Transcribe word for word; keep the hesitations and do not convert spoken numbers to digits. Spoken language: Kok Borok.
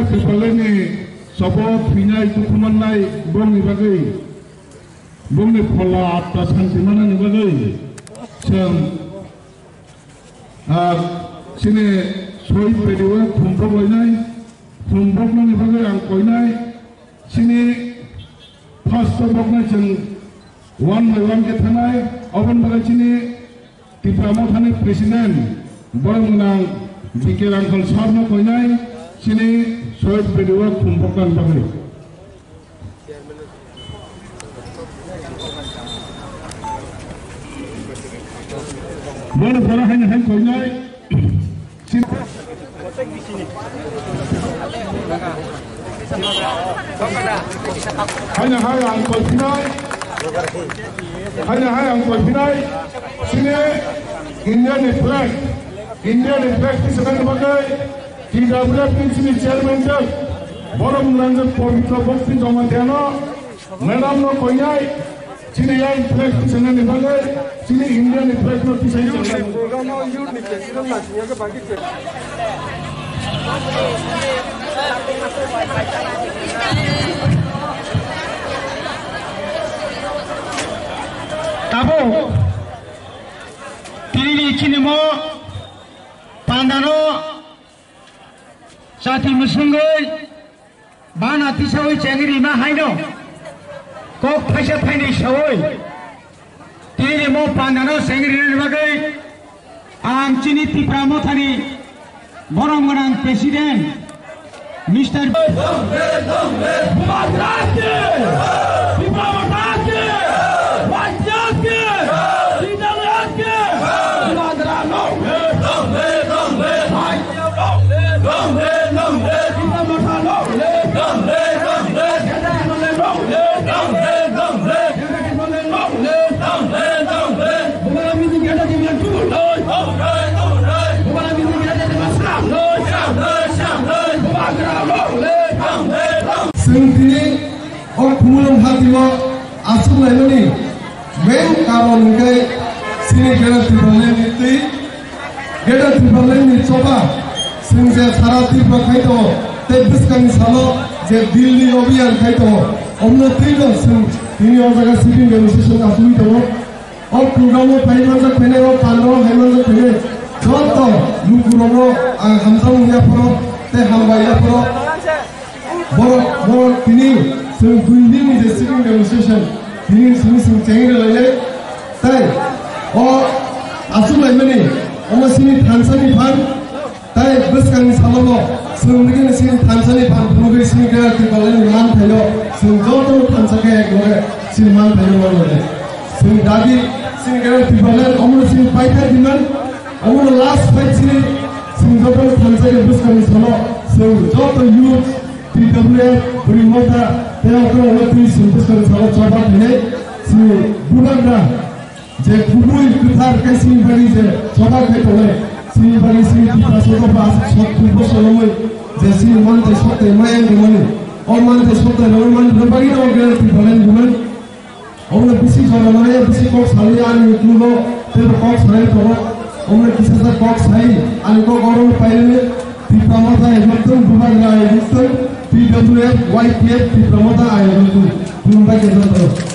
Tipaleni sobo thwinai dukhu mannai bongni bagwi, bongni phola atma santi manani bagwi chwng, ah, chini Sohid Bedi o khumbrok lainai, khumbroknani bagwi ang koinai, chini first o boknai chwng one by one khe thanai, oboni bagwi chini Tipra Mothani President, borok gwnang B K Rangkhol sir no koinai, chini Sohid Bedi o khum boknani bagwi. Bono pora haino hai koinai, chini Haino hai ang koiphinai, haino hai ang koiphinai, chini India ni flag, India ni flag tisana ni bagwi T W F ni chini chairman jak, borom rangjak Pabitra Bhakti Jamatia no, madam no koinai, chini yang flag tisana ni bagwi, chini India ni flag no tisai chang. Tabuk tini ni chini mo pandano jati mwswngwi bana tisawi chengwi rima haino kok thaisa thainwi sawi tini mo pandano chengwi rinani bagwi ang chini Tipra Mothani borom gwnang President Mister Bubagra ki! Tipra Motha ki! T W F ki! Bubagra long live! Long live! Long live! Chwng tini o Khumulwng hatio achuk laimani main karon hwnkhe chini Greater Tipraland ni twi, Greater Tipraland ni choba chwng je sara Tripura khai tongo tei bwskangni salo je Delhi Abhiyan khai tongo, omno twi no chwng tini o jaga sitting demonstration achugwi tongo. O program o phai manjak phainai, o pandal o phai manjak phainai joto lukurokno ang hamjakmung yapharo tei hambai yapharo. Borok, borok tini chwng dui din ni je sitting demonstration, tini chwng chwng chengwi rwlainai. Tei o achuk laimani omo chini thansa ni phan. Tei bwskangni salono chwng nini chini thansani phan phunugwi chini Greater Tipraland ni manthaino chwng jotono thansa khe ekloge chini manthaino mano de. Chwng dabi chini Greater Tipraland omono chini paithak diman, omono last fight chini chwng jotono thansa khe bwskangni salo chwng joto youth T W F bwrwi motha tei okra okra twi chwng bwskangni salo choba khainai chini bubagra. Je kubui kwthar khe chini bagwi je choba khai tongnai, chini bagwi chini Tiprasa dopha aswk sottur bosor romwi je chini manthai sottai maya wngmani, o manthai sottai romwi manthai bagwi no Greater Tipraland ni hwnwi. Omono bisi jora maya, bisi kok salwi ani uklogo teibo kok salai tongo. Omono kisasa kok sai ani kok oro painani Tipra Motha ayokdom, Bubagra ayokdom, T W F, Y T F, Tipra Motha ayokdom. Khulumbai khe joto.